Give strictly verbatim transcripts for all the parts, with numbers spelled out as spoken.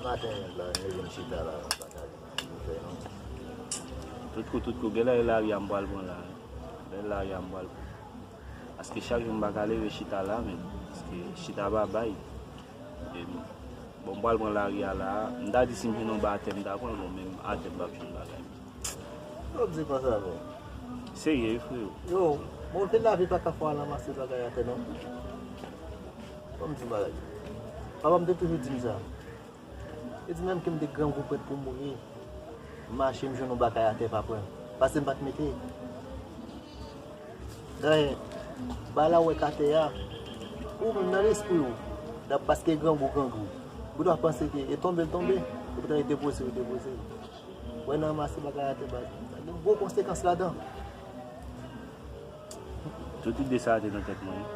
Maten la, m leve m chita la, m pa ka jwenn anyen pou m fè non. Tout kou, tout kou, genlè e lari a m pral pran la. Genlè e lari a m pral pran. Paske chak jou m pa ka leve chita la menm. Paske chita pa bay. E, bon, m pral pran lari a la. M ta di si m jwenn yon ba atè, m ta pran l, bon, menm atè m p ap jwenn bagay. Sa w di konsa, frè? Serye, wi, freyo. Yo, bon, te lavi pa ka fè w al ranmase bagay atè, non. Ban m di w bagay. Papa m te toujou di m sa. Li di menm ke m te grangou prèt pou m mouri, m mache, m jwenn yon bagay atè, pa pran. Paske m pa t mete. Anyen, bagay la ou wè k atè a, ou menm nan lespri w, dap paske grangou, grangou. Ou ta panse ke e tonbe l tonbe, epi tan e depoze, ou depoze. Wè nan ranmase bagay atè, baz. Sa gen gwo konsekans ladan. Tout ide sa a te nan tèt mwen, wi.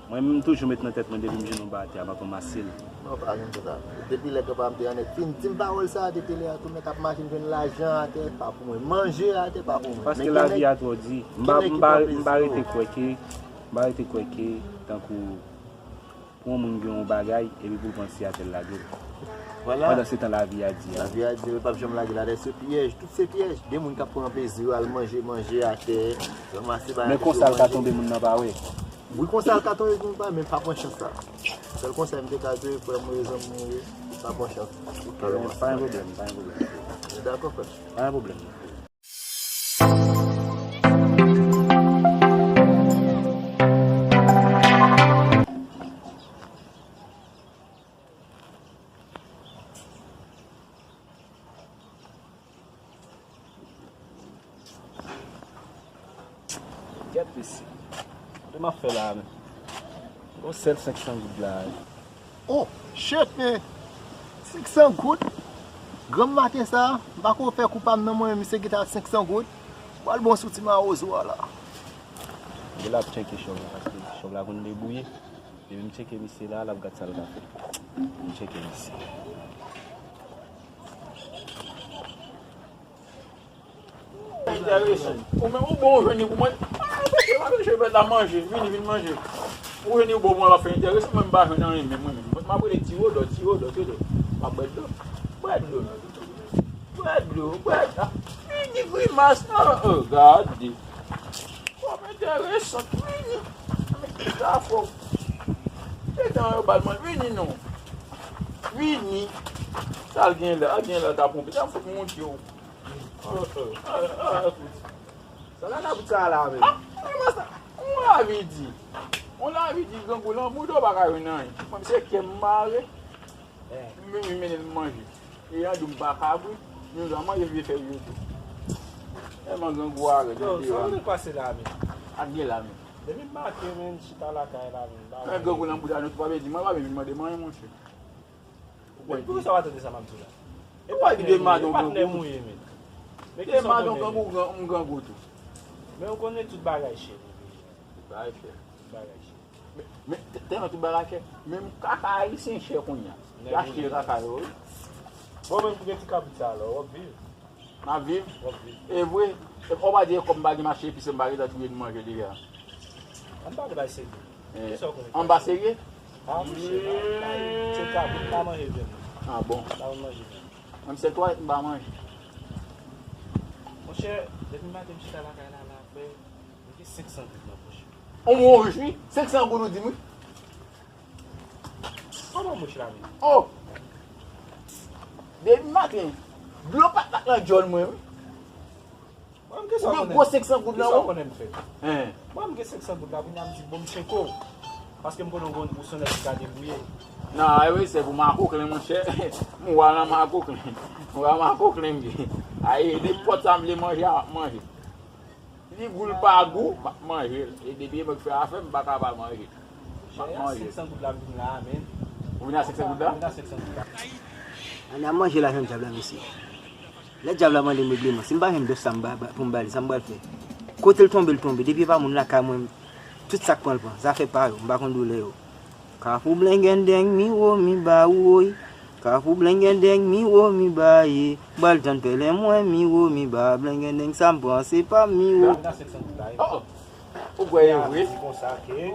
Mwen menm, m toujou met nan tèt mwen, depi m jwenn yon ba atè a, m ap ranmase l. Non, pa gen sa. Depi lè granpa m te annèk fin di m pawòl sa a, depi lè a tou, mwen t ap mache, m jwenn lajan atè, pa pou mwen. Manje atè, pa pou mwen. Paske lavi a twò di. M pa, m pa, m pa rete kwè ke, m pa rete kwè ke, tankou, pou yon moun gen yon bagay, epi pou l pran ti atè l lage l. Vwala. Pandan se tan lavi a di a. Lavi a di, yo p ap janm lage l atè, se pyèj, tout se pyèj. Gen moun k ap pran plezi yo, al manje, manje atè, ranmase bagay. Men konsa l ka tonbe, moun nan pa wè. Wi, konsa l ka tonbe, moun pa, men pa pran chans sa. Sèl konsèy m te ka di, frè m, zanmi m, pa pran chans. Pa gen pwoblèm, pa gen pwoblèm. Nou dakò, frè m? Pa gen pwoblèm. Kèt mesye. Kote m ap fè la a menm? Yon sèl senk san goud la a. Oh, shit, men. Senk san goud? Granm maten sa a, m pa ko fè kou pa m nan mwen, misye gentan a senk san goud. M pral bon sou ti mawozo a la. Gen la ap tcheke chòv la, paske chòv la konn debouye. Depi m tcheke misye la, l ap gad sa l ka fè. M tcheke misye. Enteresan. Ou menm, ou bon, ou jwenn li pou mwen. Ah, mesye, m ap jwe bèt la manje. Vini, vin manje. Ou jwenn li, ou bon, mwen ap fè enteresan, mwen m pa jwenn anyen, men mwen menm. Mwen m ap rele ti Wodò, ti Wodò, ti Wodò. M ap bwè dlo. Bwè dlo, non. Bwè dlo, bwè dlo. Vini, grimas, non, oh, gade. Fòm enteresan, vini. Sa fò. Etan yo ba l mwen, vini, non. Vini. Sa l gen la, l gen la, ta ponpe. Sa m fout montre w. Oh, oh, oh, oh, oh. Sa la, la bout sa la, menm. Ah, ah, masta, on lavi di. On lavi di, grangou lan bouda, w pa ka jwenn anyen. Mwen, se kè m mare. Eh. M vin mennen l manje. E an di m pa kabrit, nou jan manje vye fèy yo tou. Tèlman grangou a rèd. Yo, sa w vin pase la, menm? Ak gen la, menm. Depi maten, menm, chita lakay la, menm. Men grangou lan bouda, nou tou pa vle di, mwen pa vle vin mande m anyen, monchè. Epi poukisa w pa tande sa m ap di w la? E pa ki de madan grangou. Patnè m ou ye, men. Men ki sa w konnen? De madan grangou, m grangou tou. Men ou konnen tout bagay chè nan peyi a. Tout bagay chè. Tout bagay chè. Men, men, tè, tèlman tout bagay chè. Menm kaka ayisyen chè kounye a. Y achte kaka yo, wi. Bon, menm pou gen ti kabrit sa alò, w ap viv. M ap viv. E vre. E w pa di e kòm m pa gen mache epi se m pa gentan touye m manje deja. Ann pa gen bay serye. Eh, kisa w konnen? Ann pa serye? Ah, mouche, m pa, m pa, se kabrit m pa manje vyann. Ah bon? M pa konn manje vyann. Menm sèl twalèt m pa manje. Monchè, depi maten m chita lakay la, la, frè, m gen senk san goud nan pòch. On mon wi, senk san goud ou di m wi. Kòman mouch la menm? Oh! Depi maten, dlo pat pat nan djòl mwen wi. Mwen m gen sa. Ou gen konnen, gwo senk san goud nan ou? Konnen m fè. Hein. Mwen m gen senk san goud la, kounye a m di bon m tcheke w. Paske m konnen w gon, ou se yon nèg ki ka debouye. Non, e wi, se pou makoklen, monchè. M wa nan makoklen. M wa makoklen m ye. Ay, nenpòt sa m vle manje a, m ap manje. Li gou, li pa gou, m ap manje l. E depi e mwen k fè afè m, m pa ka pa manje l. M ap manje l. Senk san goud la m vin la a, men. Ou vin a senk san goud la? Vin a senk san goud la. Ann al manje lajan dyab la, mesye. Lè dyab la mande m regleman, si m pa jwenn dòs sa m ba, ba, pou m ba li, sa m pral fè? Kote l tonbe, l tonbe. Depi e pa moun lakay mwen, tout sa k pran, l pran. Zafè pa yo, m pa konn doulè yo. Kafou blengendeng, mi wo, mi ba, woy. Kafou blengendeng, mi wo, mi ba, ye. Bal tann pèlen mwen, mi wo, mi ba, blengendeng, sa m pran, se pa m, mi wo. Oh, oh. Ou kwè e vre? Di konsa ke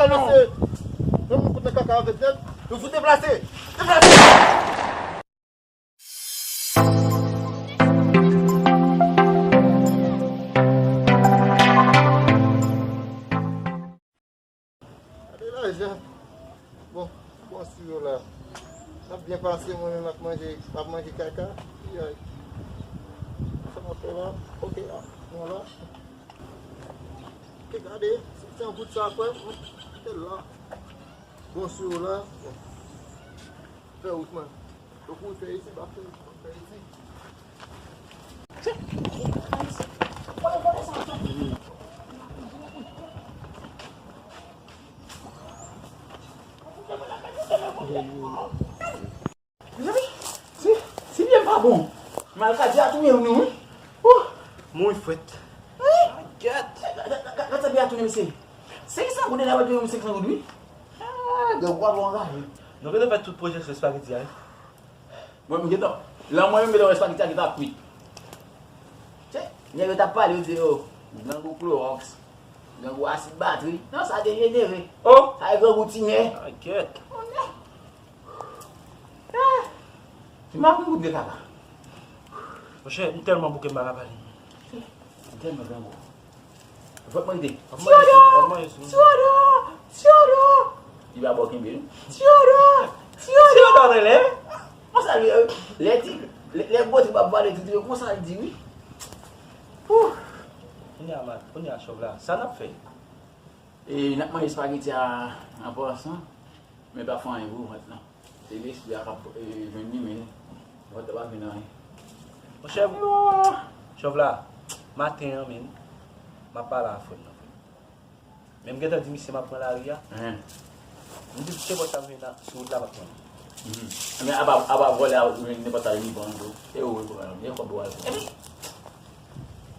kaka, non. Mesye. Mwen, mwen kout nan kaka avèk nèg. Nou fout deplase. Deplase. Gade lajan. Bon, bon, si yo la. N ap byen pase, mwen menm ap manje, ap manje kaka. Yay. Sa m ap fè la? Ok, a, mwen la. Ok, gade, se yon bout sa, frè. La. Bon, si w la, bon. Fè wout, man. Donk, ou fè isi, pa fè, fè isi. Mezanmi, si, si pye m pa bon, maladi a touye m, non, wi. Ouh! Mwen frèt. Wi. Gad. Gad, gad, gad, gad sa pye a tounen, mesye. Senk san goud la, w ap touye m senk san goud, wi. Ah, gen gwo bon angaje. Nou gentan fè tout pwojè sou espageti a, wi. Mwen, m gentan, lè mwen menm gentan wè espageti a gentan ap kwit. Tchè, nèg yo t ap pale, yo di, yo, grangou klowòks, grangou asid batri. Non, sa dejenere. Oh! Sa e grangou tinen. Ah, kèt. Ah! Si m ap moute kaka. Monchè, m tèlman bouke m pa ka pale. M tèlman grangou. Fòk mwen rete. Tiyòdò! Tiyòdò! Tiyòdò! Li pa bò kenbe, wi. Tiyòdò! Tiyòdò! Tiyòdò rele? Konsa li, lè ti, lè, lè gwo ti pa pale tout, konsa li di, wi. Ouh! Kounye a, kounye a, chòv la, sa n ap fè? E, n ap manje espageti a an pasan, men pa fè anyen pou vant lan. Se lespri a k ap, e, jwenn li, men vant lan pa jwenn anyen. Monchè, chòv la, maten an, men, m ap pale a frè m nan, frè. Men m gentan di misye m ap pran lari a. Enhen. M di, se bò sa m jwenn nan, sou wout la, m ap pran. Mhm. Men apa, apa vòlè a, ou jwenn nenpòt sa li pran tou. E ou, e ou, e kòb ou al pran. Epi,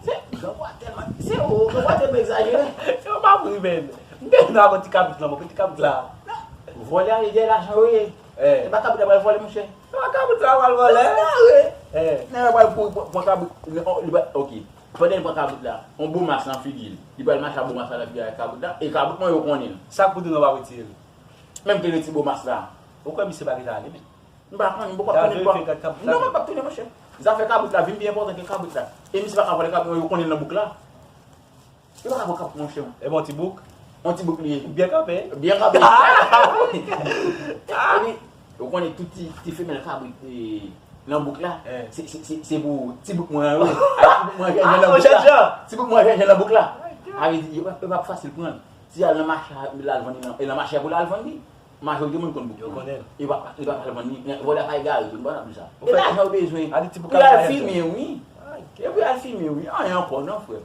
se, grangou a tèlman, se ou, grangou a tèlman egzajere. Yo pa pri, men. M te nan yon ti kabrit lan, mwen, ti kabrit la. Vòlè a, e dèyè lajan yo ye. Eh. Se pa kabrit la pral vòlè, monchè. Se pa kabrit la pral vòlè. Gare. Eh. Nèg la pral kouri pran, pran kabrit. Li, oh, li pral, ok. Pandan li pran kabrit la, yon bomas nan figi l. Li pral mache ak bomas la nan figi l avèk kabrit la. E kabrit mwen yo konnen l. Sa k pou di nou pa retire l? Menm ke li ti bomas la. Ou kwè misye pa gentan ale, men? M pa konnen, m poko ap tounen, m pa. Non, mwen p ap tounen, monchè. Zafè kabrit la vin pi enpòtan ke kabrit la. E misye pa ka vòlè kabrit mwen, yo konnen l nan bouk la. Yo pa ka pran kabrit, monchè. E bon, ti bouk? Yon ti bouk li ye. Byen kanpe. Byen kanpe. Epi, ou konnen tout ti, ti femèl kabrit, e, nan bouk la, eh, se, se, se, se pou ti bouk mwen an, wi. Ay, ti bouk mwen an, jèn nan bouk la. Ti bouk mwen an, jèn nan bouk la. Sa vle di, yo pa, yo pa fasil pran. Si y al nan mache, l al vann li nan, e nan mache pou l al vann li. Majorite moun konn bouk mwen. Yo konnen l. Li pa, li pa al vann li. Vòlè a pa egare tou, nou pa t ap di sa. E lajan yo bezwen. Pou y al fimen, wi. E pou y al fimen, wi. Anyen ankò, non, frè.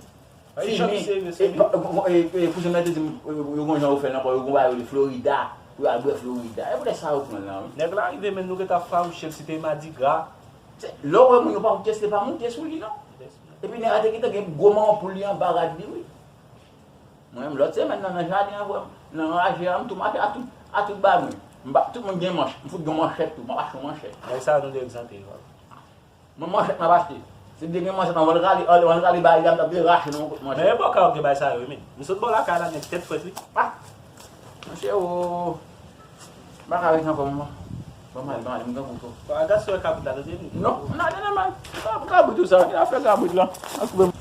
Fimen. E, e, e, kouzen mwen te di m, e, yo gon jan yo fè l ankò, yo gon bagay yo rele Florida. Pou y al bwè Florida. E poutèt sa yo pran l la, wi. Nèg la rive, men nou gentan fawouche l, se te madigra. Se, lè w wè moun yo pa moute, se pa moute sou li, non. Epi nèg la te gentan gen gwo mawon poul li anba rad li, wi. Mwen menm, lòt semèn nan, nan jaden an, frè m, nan raje a, m tou mache a tout, a tout bagay mwen. M ba, tout moun gen manch. M fout gen manchèt tou. M ap achte yon manchèt. Nèg sa a, nou dwe egzante yo. Mwen, manchèt m ap achte. Se te gen manchèt, anvan l rale, anvan l rale bagay la, m t ap vin rache nan yon kout manchèt. Men epòk sa yo gen bagay sa yo, wi, men. M sot bò lakay la, nèg tèt frèt, wi. Ah! Monchè, o. M pa ka ret ankò, manman. Ban m ale, ban m ale, m grangou twòp. Bon, a gason wè kabrit la, tande, wi. Non, non, non, non, man. Sa kabrit ou sa? Ki afè kabrit la? An koupe m.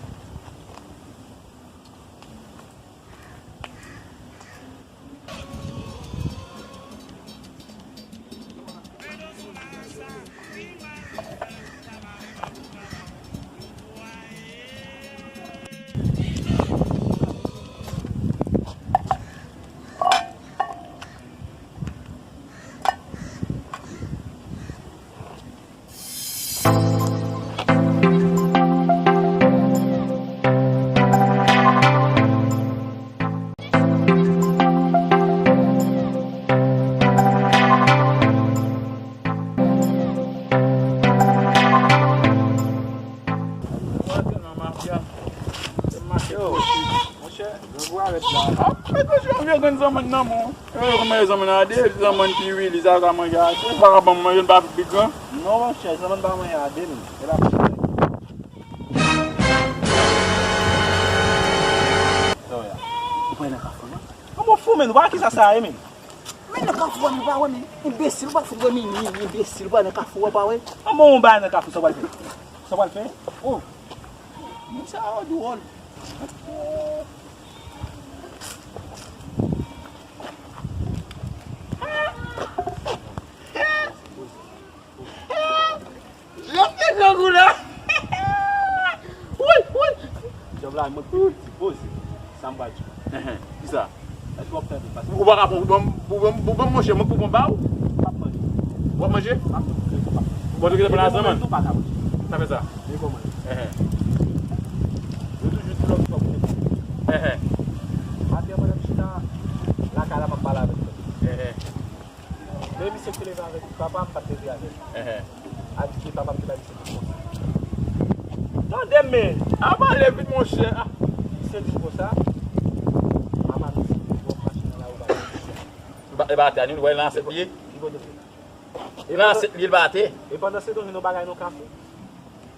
Yo, monchè, grangou arèt la. Ah, mèt mesye, yon vye grenn zanmann nan men w. Yo, yo konn manje zanmann a de, zanmann ki wili, sa ka manje ase. Ou pa ka ban m manje, l pa pi gran. Non, monchè, zanmann pa manje a de, non. E pa pi gran. Sa w wè a? Ou pa nan kafou, non? Kòman w fou, men? Ou pa wè kisa sa ye, men? Men nan kafou a, men pa wè, men enbesil, ou pa fout wè, men, men, men enbesil, ou pa nan kafou a, pa wè. Kòman w bay nan kafou, sa w pral fè? Sa w pral fè? Oh! Moun sa yo dwòl. Jòf te grangou la. Wi, wi. Jòf la, mwen poze, poze. Sa m pral di. Enhen, kisa? Twòp tande, paske ou pa ka pran pou ban m, pou ban m, pou ban m, monchè, mwen pou ban ba ou. M ap manje. W ap manje? M ap manje. Bon, nou gentan pran lajan, man. Ou pa ka manje. Sa fè sa. Men kòman? Enhen. Yo toujou di lòm twòp tande. Enhen. Maten an, pandan m chita lakay la, m ap pale avèk tande. Enhen. Men misye ki leve avèk papa m, m pa t leve avèk. Enhen. Abitye papa m te bay misye tout konsa. Tande m, men. A pale vit, monchè. A. Misye di m konsa, papa m di, "Bon, machin nan la, ou pa gen." Li pa, li pa atè, nou wè l nan ansèt li ye. Li kote l ye? Li nan ansèt li, li pa atè. E pandan se tan, nou bagay nan Kafou.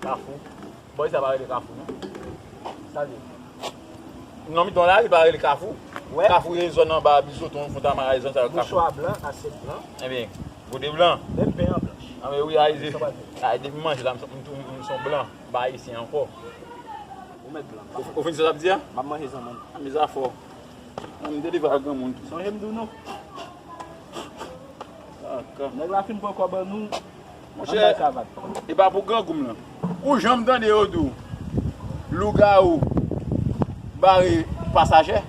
Kafou. Bòy sa pa rele Kafou, non. Sa l ye? Non, mitan la, li pa rele Kafou. Wè. Kafou, e zòn anba Bizoton, Fontamara, e zòn sa yo, Kafou. Mouchwa blan, asyèt blan. Ebyen, kote blan. Menm pen an blanch. A, men wi, a, e, a, depi m manje la, m son, m tou, m son blan. M pa ayisyen ankò. Ou mèt blan. Ou, ou fin sa w ap di a? M ap manje zanmann. A, mizè fò. M delivre ak granmoun tou. Sonje m di w non. Kaka. Nèg la fin pran kòb an nou. Monchè, e pa pou grangou m lan. Ou janm tande yo di w lougawou bare pasajè?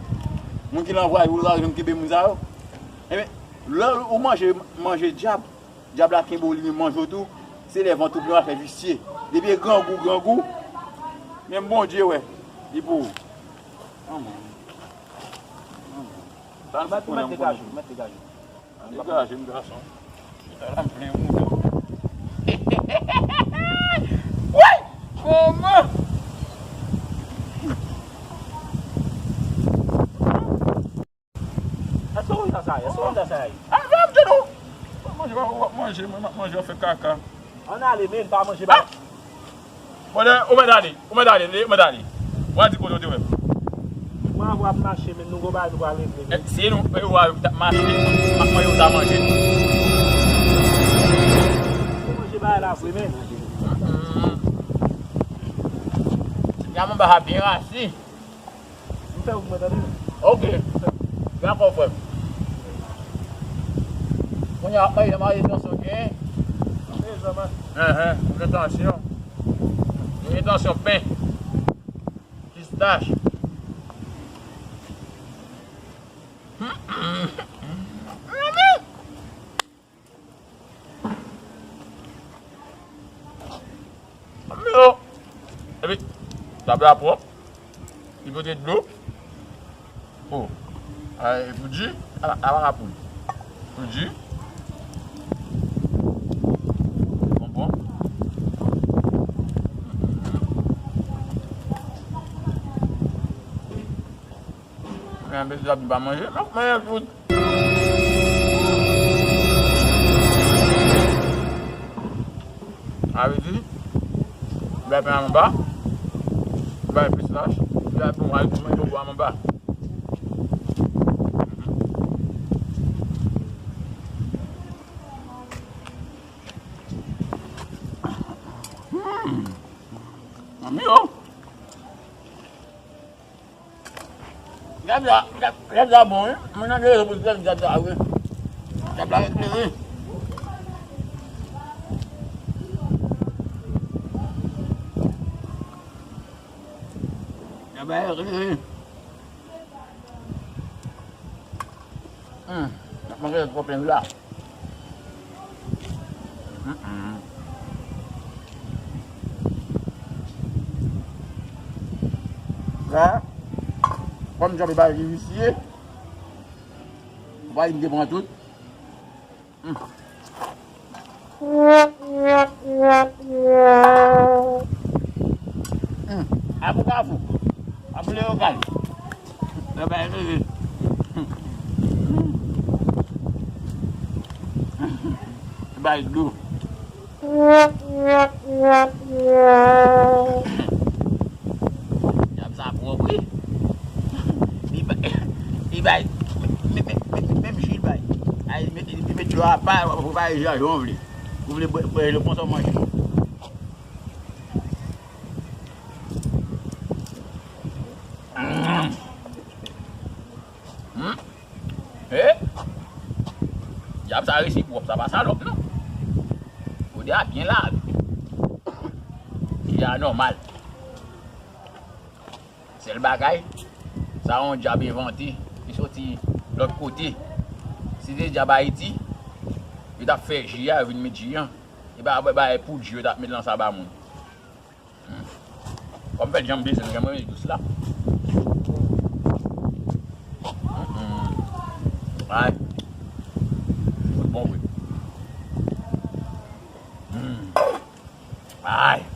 Moun ki nan vwayou, lougawou janm kenbe moun sa yo? Ebyen, lè ou manje, manje dyab, dyab la kenbe w, li menm manje w tou, se lè vant ou plen w al fè visye. Depi e grangou, grangou, menm Bondye wè, li pou ou. Anmwey. Anmwey. Sa n fout konnen m konnen tou. Degaje m, gason. Chita la, m plen mouda. Woy! Kòman? Èske w konn sa sa ye? Èske w konn sa sa ye? A, sa m di nou. W ap manje, w ap manje, mwen m ap manje, w ap fè kaka. Ann ale, men, pa manje ba. Bon, ou mèt ale, ou mèt ale, ou mèt ale. W a di kote w te wè m. Mwen avè w ap mache, men nou gon bagay nou pral regle, men. Si nou, e w a, w t ap mache, m ap manje, w ta manje. Ou manje bagay la vre, men. Yaman ba byen rasi. M fè wout mwen, tande. Ok. Dakò, frè m. Kounye a, mwen, mwen, tansyon gen. Enhen, mwen gen tansyon. Mwen gen tansyon pen. Pistach. Yo. Epi, tab la pwòp. Li pote dlo. O. A, e pou di, a, a, a pou di. Pou di. Bonbon. Men, mesye ap di pa manje. Mwen, mwen, tout. Sa vle di, bay pen anba, bay pistach, bay bon, al di mwen yo bwa anba. Hmm. Manmi yo. Djab la, djab, djab la bon, wi. Mwen nan de rezon pou djab, djab la, wi. Djab la eklere. Djab la eklere. Hmm, ap manje twòp pen la. Mm, mm. La, kòm djab li pa vin visye, ou pa vin te pran tout. Mm. Hmm. Apou kafou. Apou lewokal. Sa bay rele. Bay dlo. Djab sa pwòp, wi. Li bay, li bay, men, men, men, men, menm ji l bay. Ay, li met, li met dlo apa, ou pa janm vle. Ou vle bwè, bwè, le konsa w manje. Mm. Mm. Eh? Djab sa resi pwòp, sa pa salòp, non. Odè a byen lave. Li anòmal. Sèl bagay, sa yon djab envante, ki soti Lòt kote, si se dyab Ayiti, yo t ap fè ji a, yo vin met ji an. E pa bagay poud ji yo t ap met lan sa ba moun. Hmm. Kòm fè janm bese, m janm renmen jous la. Hmm. Ay. Bon vre. Hmm. Ay.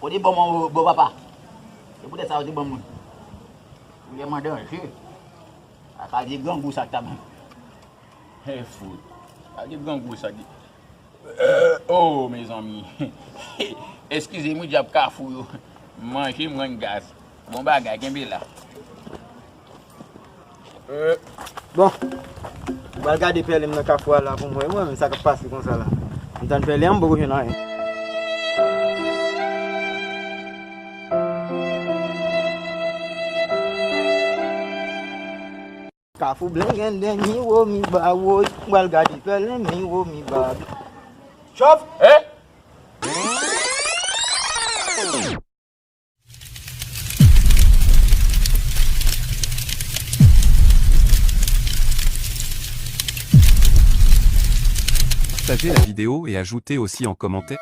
Ou te bon, mon bon papa. Se poutèt sa ou te bon moun. Ou te an danje. Sa ka di grangou sa k ta ban. He fout. Sa di grangou sa ki. Oh, mezanmi. Eskize m wi, dyab Kafou yo. Manje m rann gaz. Bon bagay, kenbe la. Bon, m pral gade pèlen m nan Kafou a la pou m wè, mwen menm, sa k ap pase konsa la. M tann pèlen an, m poko jwenn anyen. Kafou blengen den mi wo mi ba wo, m pral gade pèlen mi wo mi ba. Chòf! Eh? Partagez la vidéo et ajoutez aussi en commentaire.